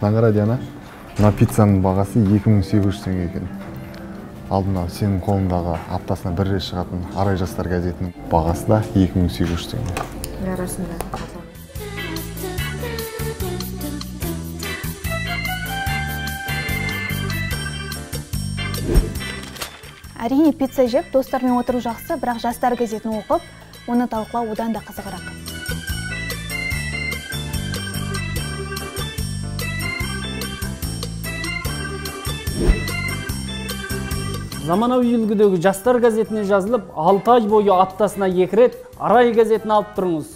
Мына қара, Диана, мына пиццаның бағасы 2800 теңге екен. Ал мынау сенің қолыңдағы аптасына бір рет шығатын Арай жастар газетінің бағасы да 2800 теңге. Арасында. Әрине, пицца жеп, достармен отыру жақсы, бірақ жастар газетін оқып, оны талқылау одан да қызығырақ. Заманауи үлгідегі жастар газетіне жазылып, 6 ай бойы аптасына 2 рет Арай газетін алып тұрыңыз.